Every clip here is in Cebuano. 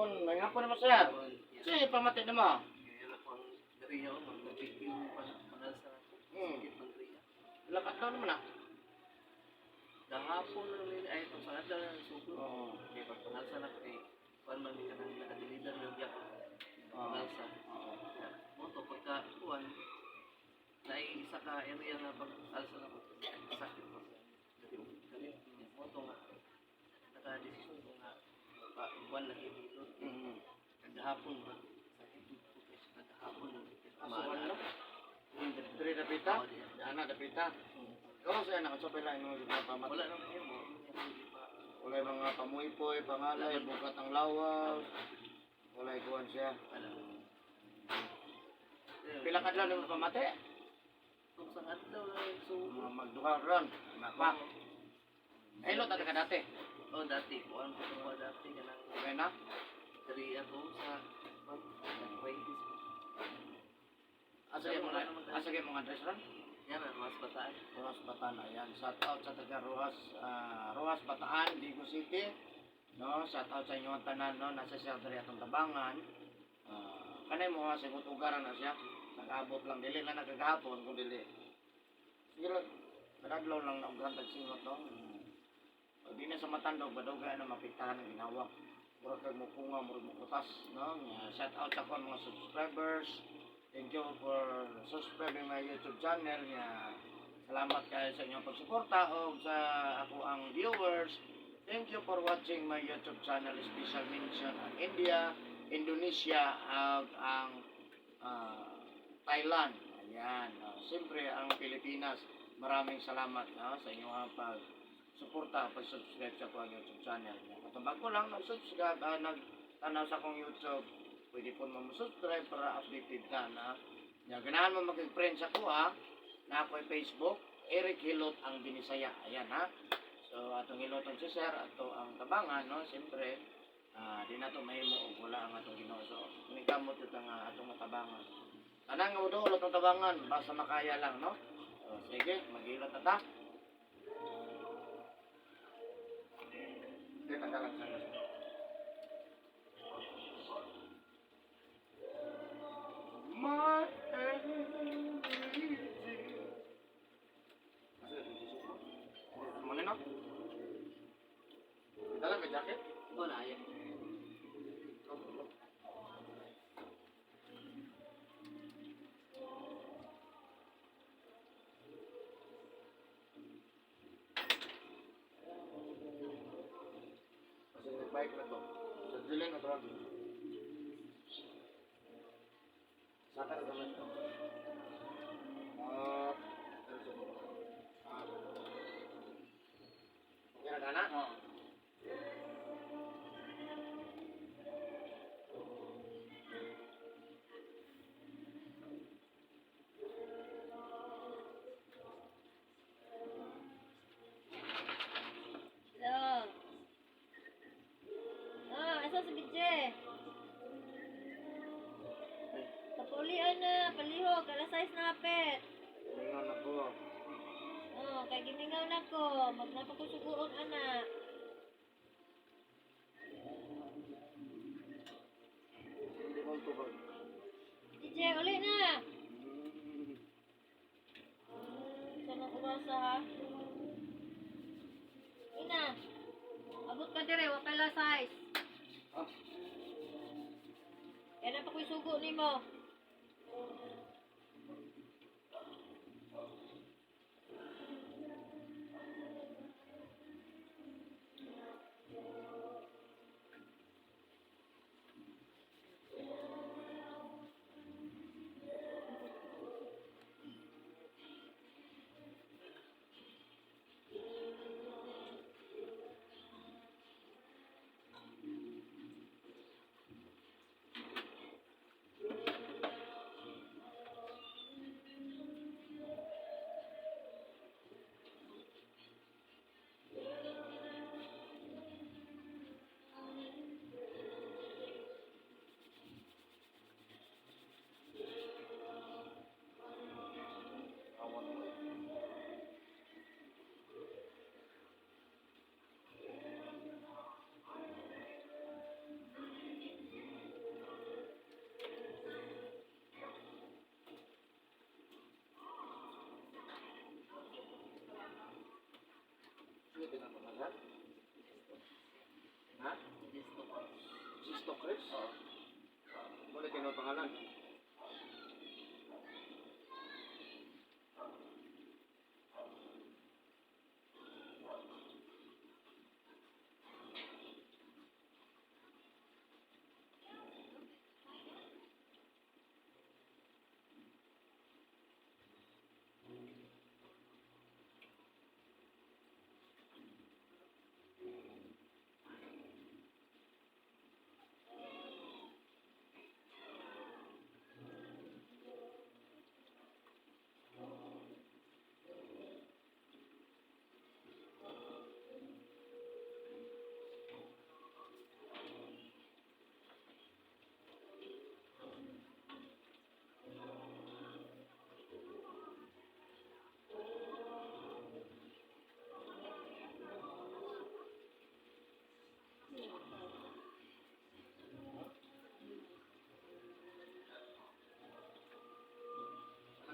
Hapon, may hapon naman, sir. Sige, pamati na mo. Lakat daw naman ah. Gahapon lang nila ay itong pangadlaw na sugod. Oo. Kay pag pangalsa na kay kuan man ni kanang naka-deliver ng yak. Oo. Pangalsa. Oo. Mo to pagka kuan na isa ka area na pag alsa na ko sakit ko. Kami mo to nga naka-desisyon ko nga pa kuan lagi dito. Kagahapon ba sakit ko kay kagahapon Asuhan no? Diri dapita? Ana dapita. Ikaw sa anak sa pila imo pamati. Wala nang himo. Walay mga pamuypoy, pangalay, bukat ang lawas. Walay kuwan siya. Wala. Pila ka adlaw nimo pamati? Kung sa adlaw lang sugod. Mga magduha ron. Napa. Ay lot ka dati. Oh, dati. Kuan ko ko dati kanang Okay na? diri ako sa arthritis. Asa gyud mga asa gyud mga address ron? Yan ang mas bataan. Rojas Bataan, ayan. Shout out sa taga Rojas, Rojas Bataan, Digo City. No, shout out sa inyong tanan, no, nasa siya diri atong tabangan. Kanay mo ha, singot ugaran na siya. Nag-abot lang dili lang nagagahapon kung dili. Sige lang, nakadlaw lang na ugaran tag singot, no. Pag di na sa matandog, badugay na mapiktahan ang ginawa. Murag kag mukunga, murag mukutas, no. Nga, shout out sa akong mga subscribers. Thank you for subscribing my YouTube channel. Nga, salamat kayo sa inyong pagsuporta o sa ako ang viewers. Thank you for watching my YouTube channel. Special mention ang India, Indonesia, ag ang Thailand. Ayan. Siyempre, ang Pilipinas. Maraming salamat, no, sa inyong pagsuporta, pag-subscribe sa akong YouTube channel. Kung bago lang nag-subscribe, nagtanaw sa akong YouTube, pwede po mo subscribe para updated ka na. Ya, ganahan mo maging friend sa kuha na ako'y Facebook, Eric Hilot ang Binisaya. Ayan ha. So atong hiloton si sir, ato ang tabangan, no, siyempre di na to mahimo og wala ang atong Ginoo. So nikamot jud ang atong matabangan. Tanan nga moduol atong tabangan basta makaya lang, no. So, sige, maghilot na ta. Sige, tanggalan sa My everything. Muna no? Dala may jacket? Oh, na ay. Kasi nag-bike na to. Sa Julian na to. Saka na naman to. Ah, ah. Okay na ka na? Oo. Hello. Ah, asa si BJ? Kapulian na, palihog, alas 6 na hapit. Ingon na ko. Oh, kay gimingaw na ko, magnapa ko suguon ana. Hindi mo tubag. DJ, uli na. Saan ang umasa ha? Ina, abot ka dire, wa kay last size. Ah. Kaya na pa ko'y sugo nimo. kuanan.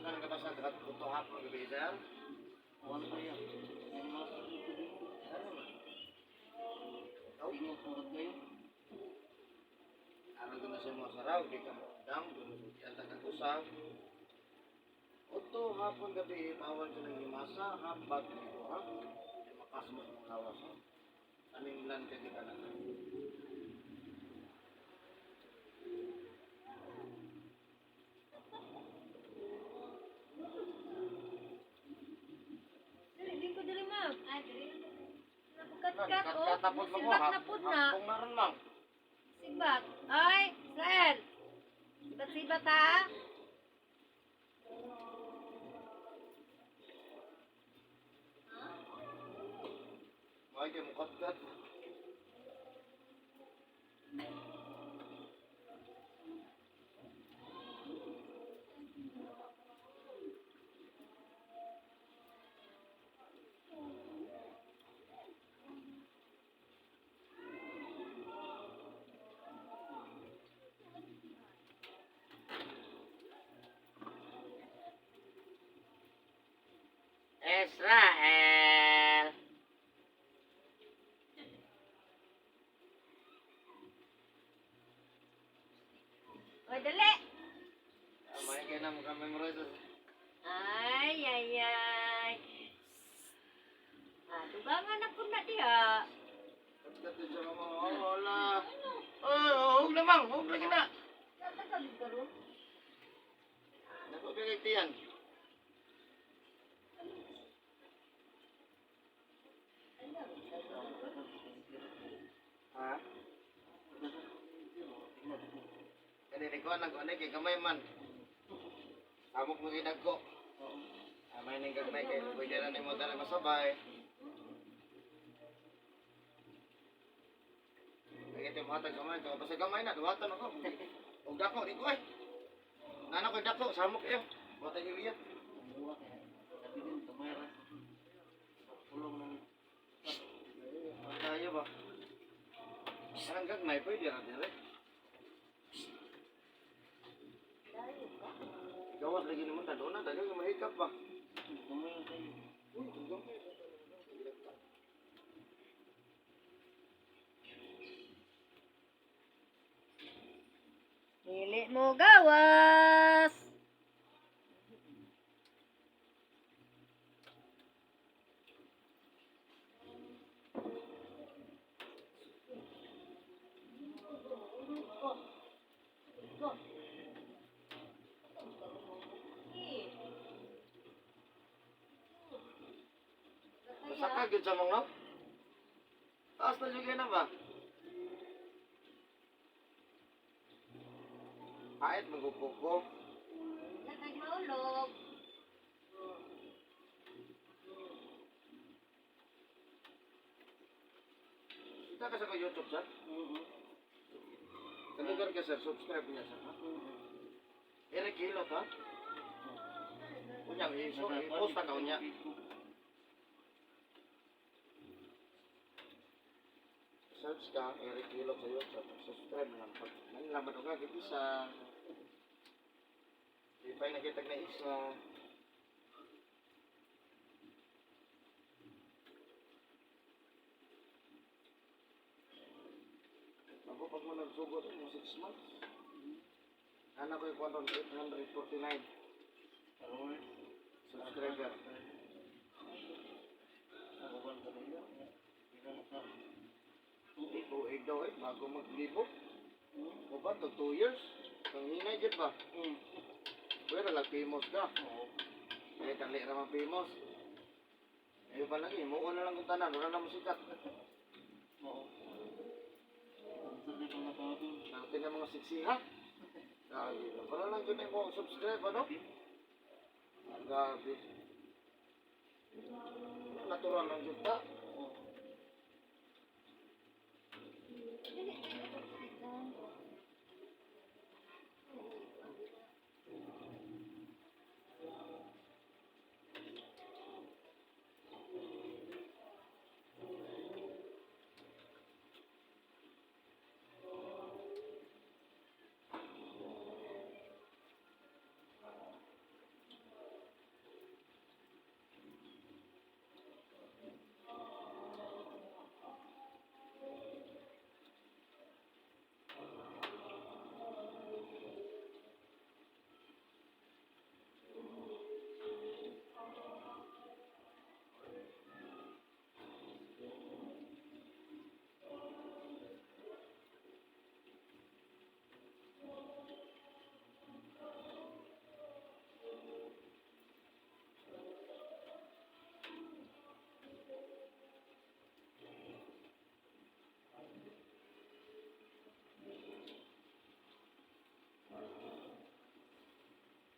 Ano ka ba sa kuto hapon gabi, sir? Wala pa yan. May mga dito din. Ano man? Ingat mo kayo. Aron ko na siya mga saraw, di ka maundang, ang tagakusang. Oto, hapon gabi, bawal ka ng himasa, hapat, dito ha? Di makasmo sa mga lawas ha? Aming lan ka di ka na. Dili, di ko dili ma'am. Ay, dili. Napagkat-kat, oh. Katapos mo ko, Sibak na pud na. Hapong na ron lang. Sibak. Ay, Israel. Sibat-sibat ha. Mga kayo mukatkat. Israel. Oy, dali. May kayo na muka-memorize. Ay, ay, ay. Ah, dugangan na po na diha. Katkat din siya mga hola. Oh, hug na mang, hug lagi na. Natagal ka ron. Nako kay tiyan. Ha? Kani ni ko nag anay kay gamay man. Amok mo ginagko. Amay ning gamay kay pwede na nimo dara masabay. Kaya ito matag gamay, kaya basta gamay na, duwatan ako. Og dako, di ko eh. Nana ko dako, samok eh. Buhatan yung iyat. Buwa kaya. Sabi din, kamay ra. Pulong ng Kaya ba? Parang gagmay, pwede na dire. Gawas lagi naman ta doon na, dagang mahikap ba? Kamay ra kayo. Uy, gamay. Dili mo gawas. Saka gyud sa mga no? Taas na jud na ba? Ait magupuko. Lakay maulog. Kita ka sa ko YouTube sir. Oo. Kalugar ka sir, subscribe niya sir. Ha? Eric Hilot ha? Unya, i-post na ka unya. Search ka, Eric Hilot sa YouTube. Subscribe na lang. Pag nanilaman ka, gid isa. Di pa nakita na isa. Ako pag mo nagsugot mo 6 months. Ana ko yung 849 subscriber. Tuig daw eh, bago maglibo. O ba, to 2 years? Ang hinay dyan ba? Pero lang famous ka. Eh, dali raman famous. Eh, ba lagi, muo na lang kung tanan, wala na mo sikat. Oo. Sabi ko na pa ito. Natin ang mga siksiha. Grabe na. Para lang yun mo subscribe, ano? Grabe. Natural lang yun ta. Dili kayo pagsikan.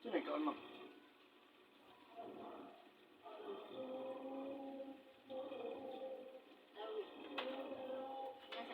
Sino ikaw, ma'am? Nasa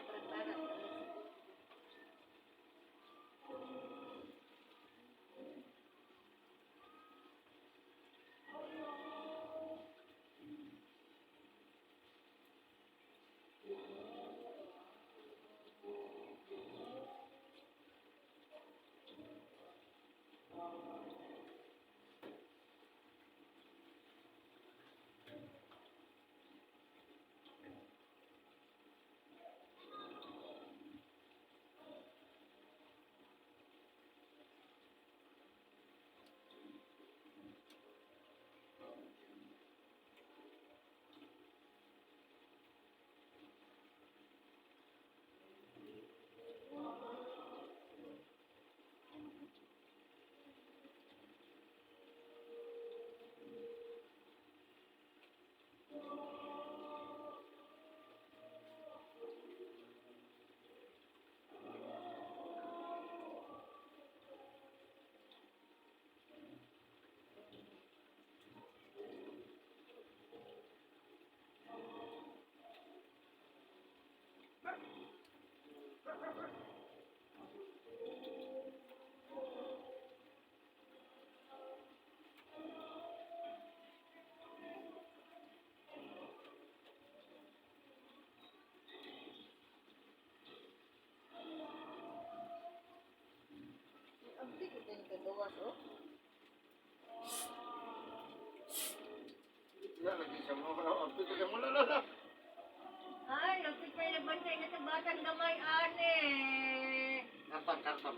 prepara. Abdi ko tayo kagawas, oh. Wala lagi siya mo. Wala, siya mo. Wala, wala. Ay, abdi pa yung nagbantay na sa batang gamay, ane. Karton, karton.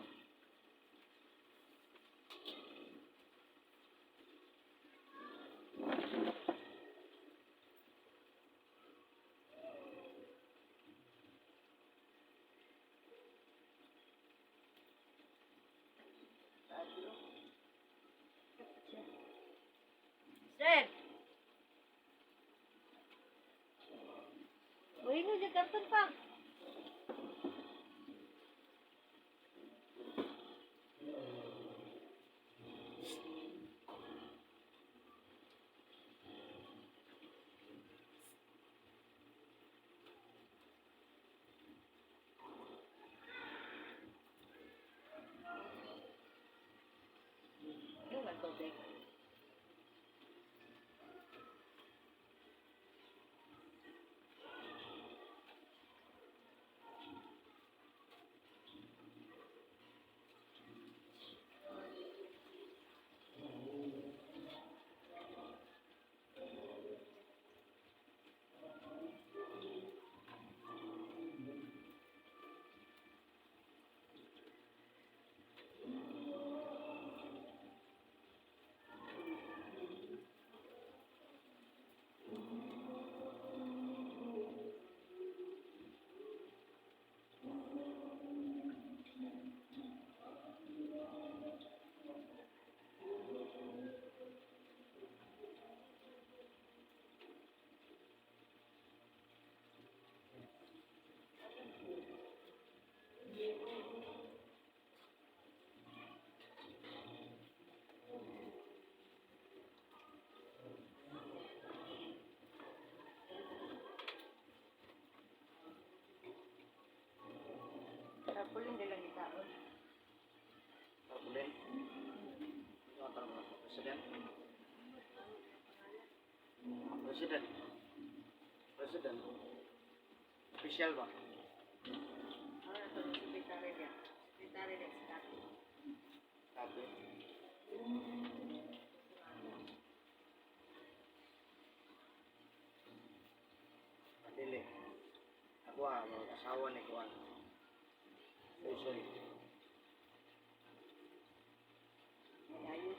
Sir! Uy, no, di karton pa. Yung ang tubig. Pauline. Ano ang tarong ako? President? President. President. Official ba? Ah, ito yung secretary niya. Secretary niya si Tati. Sabi. Dili. Ako ah, mga asawa ni Kuan. Sorry, sorry. Ayaw.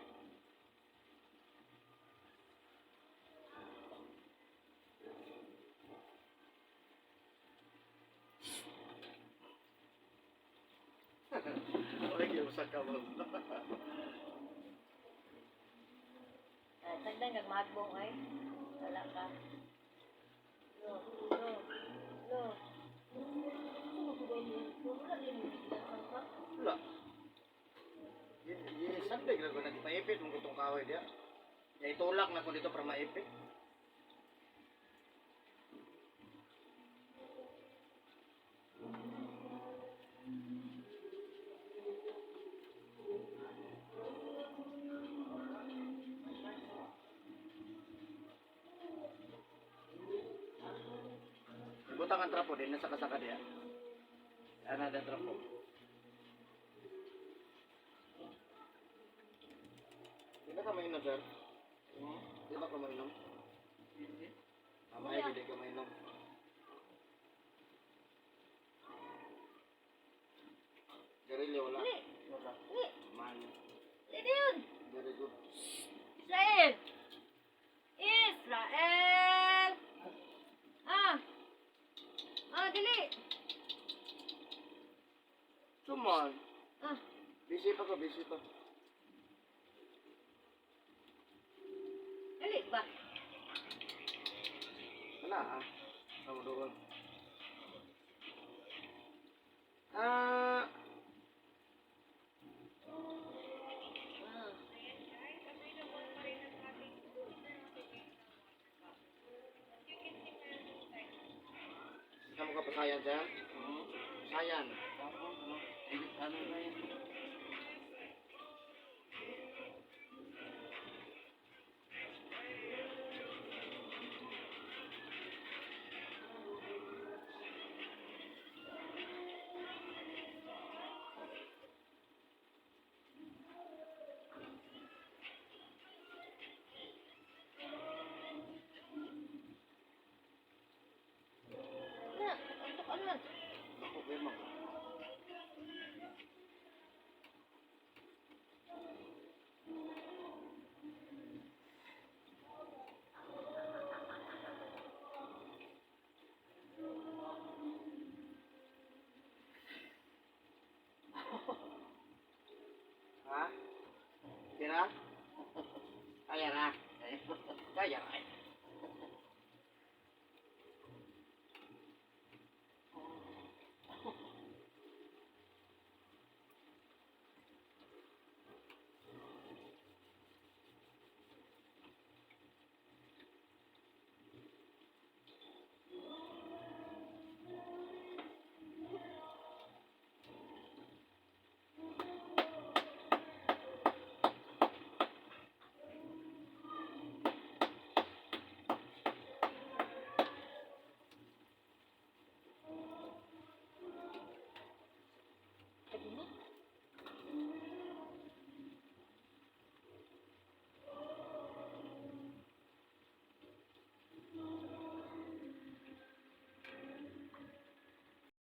Wala gyud usa ka mo. Ah, tagdan kag mahagbong ay. Wala ka. No, no, no. Ano ko ba yun? Wala din yung bigla ka. Wala. Ye Sunday grabe nagpaipit mong gutong kahoy diya. Ya itulak na ko dito para maipit. Butang ang trapo din nasa kasaka diya. Ana da trapo. Di ba ka mainom, sir? Hmm? Di ba ka mainom? Hindi. Amay, hindi ka mainom. Garilyo, wala. Dili, Wala. dili, Man, dili yun. very good. Israel! Israel! Ah! Ah, dili! Suman, Ah, busy pa ko, busy pa. dili ba? Wala ah. Tama doon. Ah, Ah. kamu ka pasayan, sir? Hmm? Pasayan. Tapos, ano? Eh, ano na yan?